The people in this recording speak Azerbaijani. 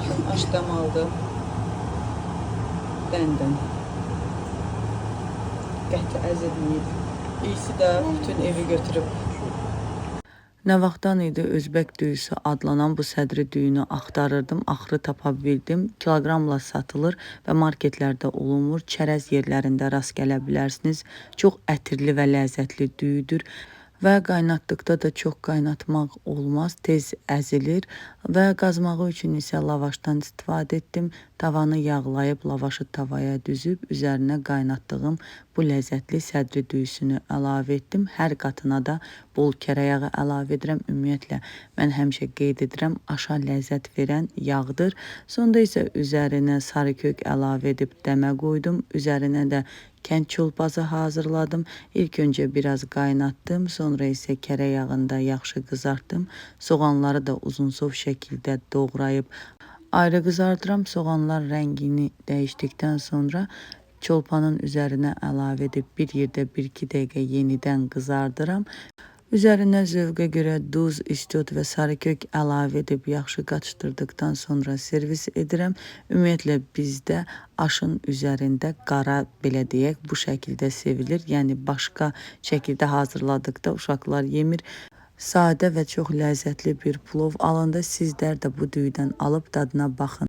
Baxın, aş damalıdır. Dən-dən. Qəti əzilməyib. İyisi də bütün evi götürüb. Nə vaxtdan idi özbək düyüsü adlanan bu sədri düyünü axtarırdım. Axırı tapa bildim. Kiloqramla satılır və marketlərdə olunmur. Çərəz yerlərində rast gələ bilərsiniz. Çox ətirli və ləzzətli düyüdür. Və qaynatdıqda da çox qaynatmaq olmaz, tez əzilir və qazmağı üçün isə lavaşdan istifadə etdim. Tavanı yağlayıb lavaşı tavaya düzüb üzərinə qaynatdığım bu ləzzətli sədri düyüsünü əlavə etdim. Hər qatına da bol kərə yağı əlavə edirəm. Ümumiyyətlə mən həmişə qeyd edirəm, aşa ləzzət verən yağdır. Sonda isə üzərinə sarı kök əlavə edib dəmə qoydum. Üzərinə də kənd çolpası hazırladım. İlk öncə biraz qaynatdım, sonra isə kərə yağında yaxşı qızartdım. Soğanları da uzunsov şəkildə doğrayıb ayrı qızardıram. Soğanlar rəngini dəyişdikdən sonra çolpanın üzərinə əlavə edib bir yerdə 1-2 dəqiqə yenidən qızardıram. Üzərinə zövqə görə duz, istiot və sarı kök əlavə edib yaxşı qatışdırdıqdan sonra servis edirəm. Ümumiyyətlə bizdə aşın üzərində qara, belə deyək, bu şəkildə sevilir. Yəni başqa şəkildə hazırladıqda uşaqlar yemir. Sadə və çox ləzzətli bir plov alındı. Sizlər də bu düyüdən alıb dadına baxın.